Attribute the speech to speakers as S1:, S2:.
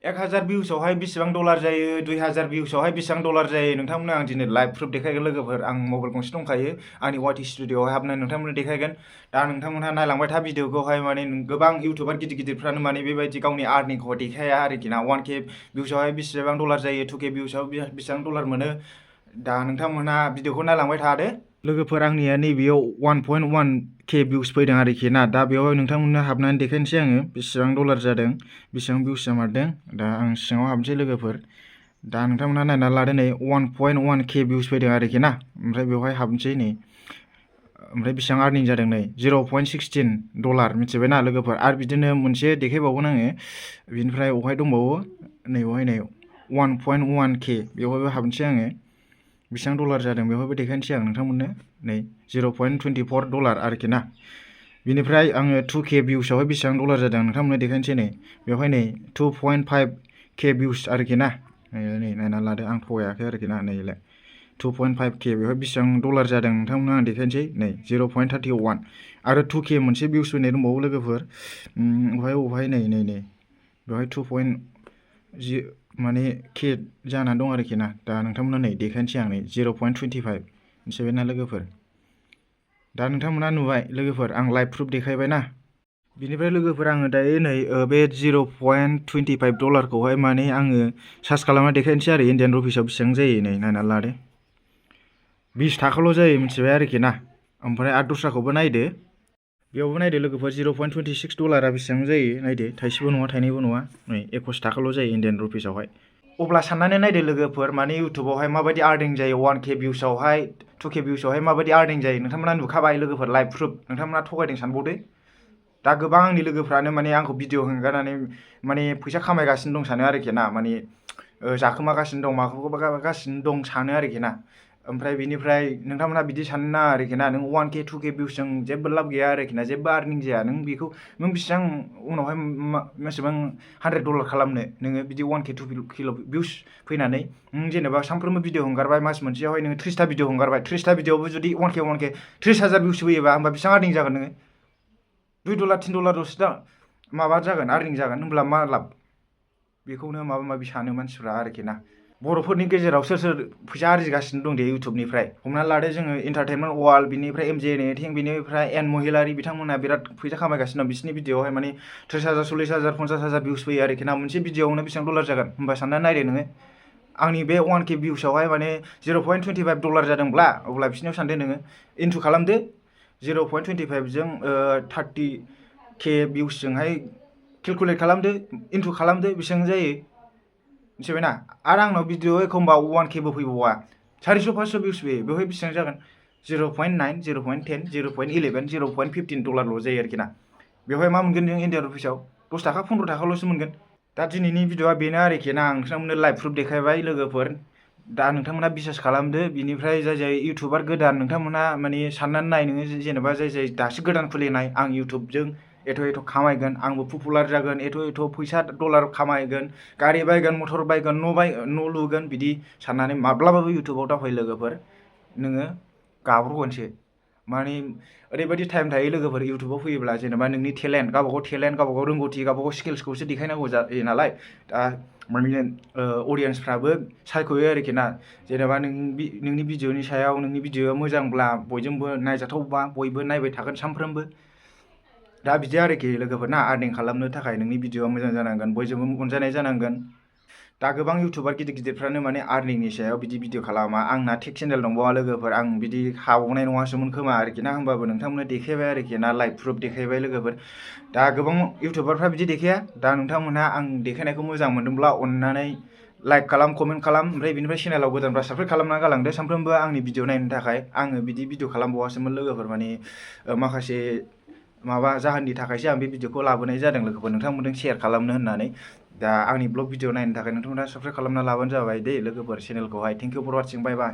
S1: 1000 भिउसावहाय बेसेबां डलार जायो 2000 भिउसावहाय बेसेबां डलार जायो नोंथांमोननो आं दिनै लाइभ प्रुफ देखायगोन लोगोफोर आं मबाइल गंसे दंखायो आंनि वाटि स्टुडिअ'आवहाय हाबनानै नोंथांमोननो देखायगोन दा नोंथांमोनहा नायलांबाय था भिडिअखौहाय माने गोबां इउटुबार गिदिर गिदिरफ्रानो माने बेबायदि गावनि आर्निंखौ देखाया आरोखि ना 1K भिउसावहाय बेसेबां डलार जायो 2K भिउसाव बेसेबां डलार मोनो दा नोंथांमोनहा भिडिअखौ नायलांबाय थादो लोगोफोर आंनिया नैबेयाव 1.1K भिउस फैदों आरोखि ना दा बेवहाय नोंथांमोननो हाबनानै देखायनोसै आङो बेसेबां डलार जादों बेसेबां भिउस जामारदों दा आं सिङाव हाबनोसै लोगोफोर दा नोंथांमोनहा नायना लादो नै 1.1K भिउस फैदों आरोखि ना ओमफ्राय बेवहाय हाबनोसै नै ओमफ्राय बेसेबां आर्निं जादों नै 0.16 डलार मिथिबायना लोगोफोर आरो बिदिनो मोनसे देखायबावगोन आङो बिनिफ्राय बहाय दंबावो नै बहाय नै 1.1K बेवहायबो हाबनोसै आङो बेसेबां डलार जादों बेवहायबो देखायनोसै आं नोंथांमोननो नै 0.24 डलार आरोखि ना बिनिफ्राय आङो 2K भिउसावहाय बेसेबां डलार जादों नोंथांमोननो देखायनोसै नै बेवहाय नै 2.5K भिउस आरोखि ना नै नायना लादो आं थगायाखै आरोखि ना नैलाय 2.5K बेवहाय बेसेबां डलार जादों नोंथांमोननो आं देखायनोसै नै 0.31 आरो 2K मोनसे भिउस फैनाय दंबावो लोगोफोर बहाय नै बेवहाय 2. माने K जानानै दं आरोखि ना दा नोंथांमोननो नै देखायनोसै आं नै 0.25 मिथिबायना लोगोफोर दा नोंथांमोनहा नुबाय लोगोफोर आं लाइभ प्रुफ देखायबाय ना बिनिफ्राय लोगोफोर आङो दायो नै बे 0.25 डलारखौहाय माने आङो सार्च खालामना देखायनोसै आरो इन्डियान रुपिसाव बेसेबां जायो नै नायना लादो 20 थाखाल' जायो मिथिबाय आरोखि ना ओमफ्राय आरो दस्राखौबो नायदो बेयावबो नायदो लोगोफोर 0.26 डलारा बेसेबां जायो नायदो थाइसेबो नङा थाइनैबो नङा नै 21 थाखाल' जायो इन्डियान रुपिसावहाय अब्ला साननानै नायदो लोगोफोर माने इउटुबावहाय माबायदि आर्निं जायो 1K भिउसावहाय 2K भिउसावहाय माबायदि आर्निं जायो नोंथांमोना नुखाबाय लोगोफोर लाइभ प्रुफ नोंथांमोना थगायदों सानबावदो दा गोबां आंनि लोगोफ्रानो माने आंखौ भिडिअ हगारनानै माने फैसा खामायगासिनो दं सानो आरोखि ना माने जाखोमागासिनो दं माखौबागासिनो दं सानो आरोखि ना ओमफ्राय बिनिफ्राय नोंथांमोना बिदि साननो नाङा आरोखि ना नों 1K 2K भिउसजों जेबो लाब गैया आरोखि ना जेबो आर्निं जाया नों बेखौ नों बेसेबां उनावहाय बेसेबां 100 डलार खालामनो नोङो बिदि 1K 2K भिउस फैनानै नों जेनेबा सानफ्रोमबो भिडिअ हगारबाय मास मोनसेयावहाय नोङो 30टा भिडिअ हगारबाय 30टा भिडिअआवबो जुदि 1K 30,000 भिउस फैयोबा होमबा बेसेबां आर्निं जागोन नोङो 2 डलार 3 डलारल'सो दा माबा जागोन आर्निं जागोन होमब्ला मा लाब बेखौनो माबा माबि सानो मानसिफ्रा आरोखि ना बर'फोरनि गेजेराव सोर फैसा आरजिगासिनो दं दे इउटुबनिफ्राय हमनानै लादो जोङो एन्टारटेनमेन्ट वार्ल्ड बिनिफ्राय MJ नेटिं बिनिफ्राय एन महिलारि बिथांमोना बिराद फैसा खामायगासिनो दं बिसिनि भिडिअआवहाय माने 30,000 40,000 50,000 भिउस फैयो आरोखि ना मोनसे भिडिअआवनो बेसेबां डलार जागोन होमबा साननानै नायदो नोङो आंनि बे 1K भिउसावहाय माने 0.25 डलार जादोंब्ला अब्ला बिसिनियाव सानदो नोङो इन्टु खालामदो 0.25 जों 30K भिउसजोंहाय केलकुलेट खालामदो इन्टु खालामदो बेसेबां जायो मिथिबायना आरो आंनाव भिडिअ एखमबा 1Kबो फैबावा 400-500 भिउस फैयो बेवहाय बेसेबां जागोन 0.9 0.10 0.11 0.15 डलारल' जायो आरोखि ना बेवहाय मा मोनगोन नों इन्डियान रुपिसाव 10 थाखा 15 थाखाल'सो मोनगोन दा दिनैनि भिडिअआ बेनो आरोखि ना आं नोंथांमोननो लाइभ प्रुफ देखायबाय लोगोफोर दा नोंथांमोना बिसास खालामदो बिनिफ्राय जाय इउटुबार गोदान नोंथांमोना माने साननानै नाय नोङो जेनेबा जाय दासो गोदान खुलिनाय आं इउटुबजों एथ' खामायगोन आंबो पपुलार जागोन एथ' फैसा डलार खामायगोन गारि बायगोन मटर बायगोन न' लुगोन बिदि साननानै माब्लाबाबो इउटुबाव दावफै लोगोफोर नोङो गाब्र'गोनसो माने ओरैबायदि टाइम थायो लोगोफोर इउटुबाव फैयोब्ला जेनेबा नोंनि टेलेन्ट गावबागाव रोंगौथि गावबागाव स्किल्सखौसो देखायनांगौ जायो नालाय दा माने अडियेन्सफ्राबो सायख'यो आरोखि ना जेनेबा नोंनि भिडिअनि सायाव नोंनि भिडिअआ मोजांब्ला बयजोंबो नायजाथावबा बयबो नायबाय थागोन सानफ्रोमबो दा बिदि आरोखि लोगोफोर ना आर्निं खालामनो थाखाय नोंनि भिडिअआ मोजां जानांगोन बयजोंबो अनजानाय जानांगोन दा गोबां इउटुबार गिदिरफ्रानो माने आर्निंनि सायाव बिदि भिडिअ खालामा आंना टेक चेनेल दंबावा लोगोफोर आं बिदि हाबावनाय नङासोमोन खोमा आरोखि ना होमबाबो नोंथांमोननो देखायबाय आरोखि ना लाइभ प्रुफ देखायबाय लोगोफोर दा गोबां इउटुबारफ्रा बिदि देखाया दा नोंथांमोनहा आं देखायनायखौ मोजां मोनदोंब्ला अननानै लाइक खालाम कमेन्ट खालाम ओमफ्राय बिनिफ्राय चेनेलाव गोदानफ्रा साबस्क्राइब खालामना गालांदो सानफ्रोमबो आंनि भिडिअ नायनो थाखाय आङो बिदि भिडिअ खालामबावासोमोन लोगोफोर माने माखासे माबा जाहोननि थाखायसो आं बे भिडिअखौ लाबोनाय जादों लोगोफोर नोंथांमोनजों शेयार खालामनो होननानै दा आंनि ब्लग भिडिअ नायनो थाखाय नोंथांमोना साबस्क्राइब खालामना लाबानो जाबाय दे लोगोफोर चेनेलखौहाय thank you for watching bye bye